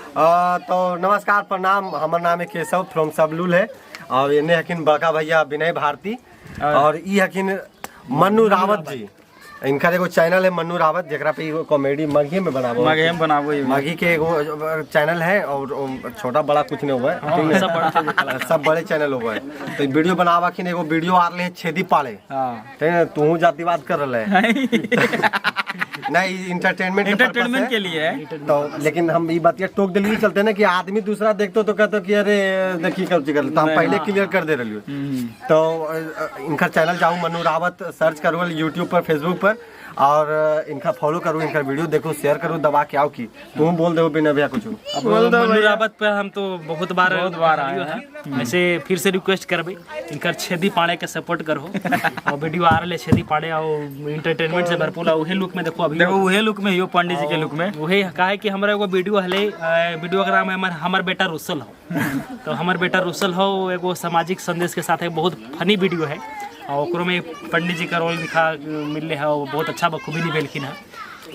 तो नमस्कार प्रणाम, हमर नाम है केशव फ्रॉम सबलूल है और एने हकिन बड़का भैया विनय भारती और ई हकिन मन्नू रावत जी। इनकर एगो चैनल है मन्नू रावत, जेकरा पे एगो कॉमेडी मगही में बनाबो, मगही में बनाबो, मगही के एगो चैनल है और छोटा बड़ा कुछ नहीं हुआ है, सब बड़ा सब बड़े चैनल हुआ है। तो वीडियो बनावा कि एगो वीडियो आ रहे है छेदी पाले, ठीक है, तू जातिवाद कर रहे है नहीं, इंटरटेनमेंट इंटरटेनमेंट के लिए है। तो लेकिन हम ये बात टोक दिल्ली चलते ना कि आदमी दूसरा देखते तो कहते कि अरे देखिए कब कर, तो हम पहले क्लियर कर दे रही। तो इनका चैनल जाऊँ मन्नू रावत सर्च करो यूट्यूब पर, फेसबुक पर और इनका फॉलो करो, इनका वीडियो देखो, शेयर करो दबा के। आओ की तुम बोल दो बिना भैया कुछ। अब मन्नू रावत पर हम तो बहुत बार आए हैं, ऐसे फिर से रिक्वेस्ट करबे इनकर छेदी पाड़े के सपोर्ट करो और वीडियो आ रहे छेदी पाड़े और इंटरटेनमेंट से भरपूर, उहे लुक में देखो अभी, देखो उहे लुक में यो पंडित जी के लुक में उहे काहे कि हमरा एगो वीडियो हले, वीडियो के नाम हमर बेटा रुसल हो। तो हमर बेटा रुसल हो एगो सामाजिक संदेश के साथ बहुत फनी वीडियो है और ओकरो में पंडित जी का रोल दिखा मिलले है और बहुत अच्छा बखूबी निभेलखिन है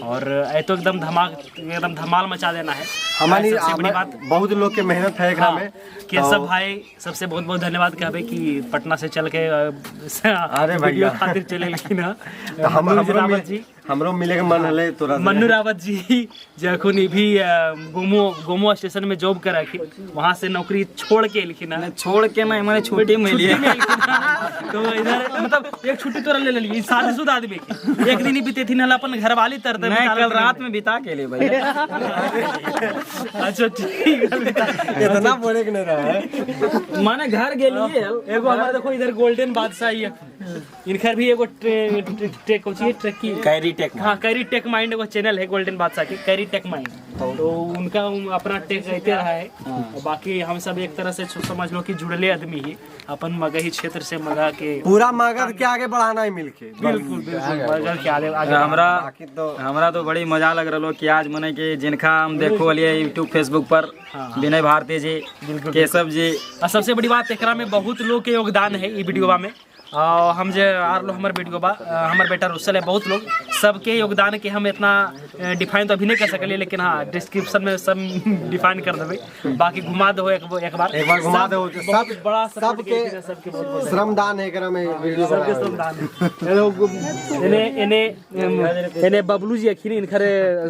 और ये तो एकदम एकदम धमाल मचा देना है। हमारी सबसे बड़ी बात बहुत लोग के मेहनत है एकरा में। केशव भाई सबसे बहुत बहुत धन्यवाद कहबे कि पटना से चल के अरे वीडियो खातिर चले लेकिन तो हम जी हमरो मिले के मन हले तोरा। मन्नू रावत जी जखन भी गोमो गोमो स्टेशन में जॉब करा के वहाँ से नौकरी छोड़ के लिखिन, छोड़ के ना मैंने छुट्टी मिली है तो इधर मतलब एक छुट्टी तोरा ले लेली शादीशुदा आदमी के एक दिन ही बीते थी ना अपन घरवाली तर नहीं कल रात में बिता के लिए भैया। अच्छा ठीक है, इतना बोले के नहीं रहा है माने घर गेलिए। एगो हमारे देखो इधर गोल्डन बादशाह है, इनकर भी एगो टेक ट्रेक कैरी टेक, हाँ कैरी टेक माइंड एगो चैनल है गोल्डन बादशाह के, कैरी टेक माइंड, तो उनका अपना टेक रहते रहा है। और बाकी हम सब एक तरह से समझ लो कि जुड़ले आदमी ही अपन मगही क्षेत्र से मगह के पूरा मगध के आगे बढ़ाना है मिलके। बिल्कुल बिल्कुल मगध के आगे आगे। हमरा तो बड़ी मजा लग रहा कि आज मने के जिनका हम देखो लिए यूट्यूब फेसबुक पर विनय भारती जी, केशव जी, और सबसे बड़ी बात एकरा में बहुत लोग के योगदान है ई वीडियोवा में। हम जे आर लो हमर वीडियो बा हमर बेटा रुसल है, बहुत लोग सबके योगदान के हम इतना डिफाइन तो अभी नहीं कर सकलिए, लेकिन हाँ डिस्क्रिप्शन में सब डिफाइन कर देबै। बाकी घुमा दो एक बार, एक बार घुमा दो, सब बड़ा सबके श्रमदान है एकरा में वीडियो सबके श्रमदान। एने एने एने बबलू जी अखिन इनकर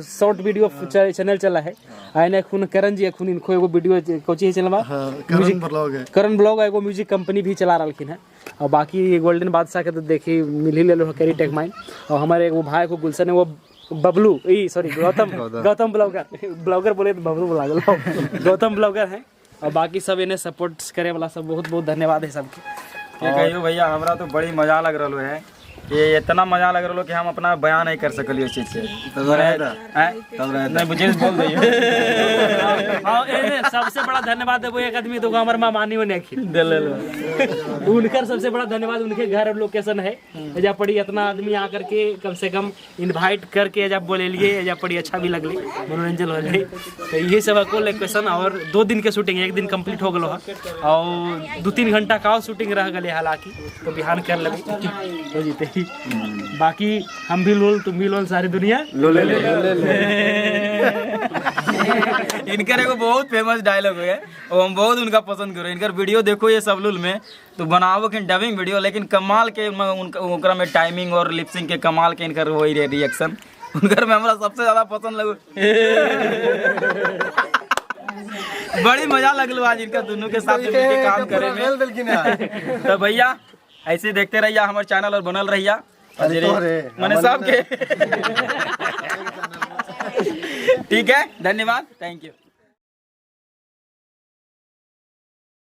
शॉर्ट वीडियो चैनल चला है, एने खून करण जी अखुन इनको एगो वीडियो कोची है चलवा करण ब्लॉग है, करण ब्लॉग एगो म्यूजिक कंपनी भी चला रहलखिन है। और बाकी गोल्डन बादशाह के तो देखी मिल ही ले लो कैरी टेक माइन। और हमारे वो भाई को गुलशन है वो बबलू ई sorry Gautam, Gautam blogger, blogger बोले तो बबलू बोला गलो, गौतम ब्लॉगर है। और बाकी सब इन्हें सपोर्ट करे वाला सब बहुत बहुत धन्यवाद है सबके। कहियो भैया हमरा तो बड़ी मजा लग रहा है, ये इतना मजा लग रहा कि हम अपना बयान नहीं कर सकलिए इस चीज से। नहीं मुझे बोल दिए। सबसे बड़ा धन्यवाद देबो एक आदमी तो हमर माँ मानी होने उनकर सबसे बड़ा धन्यवाद, उनके घर लोकेशन है एजा पड़ी इतना आदमी आकर के कम से कम इनवाइट करके एजा बोले लिए एजा पड़ी अच्छा भी लगले, मनोरंजन हो गई। तो यही सब को लोकेशन। और 2 दिन के शूटिंग एक दिन कंप्लीट हो गलो है और 2-3 घंटा का शूटिंग रह गए, हालांकि तो बिहान कर लेबै हो जीते। बाकी हम भी लोल तुम भी लोल सारी दुनिया लोले ले ले ले। इनकर एगो बहुत फेमस डायलॉग है और हम बहुत उनका पसंद करो। इनकर वीडियो देखो ये सब लुल में तो बनावो के डबिंग वीडियो, लेकिन कमाल के उनका ओकरा में टाइमिंग और लिपसिंग के कमाल के इनकर वही रे रिएक्शन उनकर में हमरा सबसे ज्यादा पसंद लगो। बड़ी मजा लगलो आज इनका दोनों के साथ मिलके काम करे में। तो भैया ऐसे देखते रहिए हमारे चैनल और बनल रहिए मैंने सबके। ठीक है, धन्यवाद, thank you.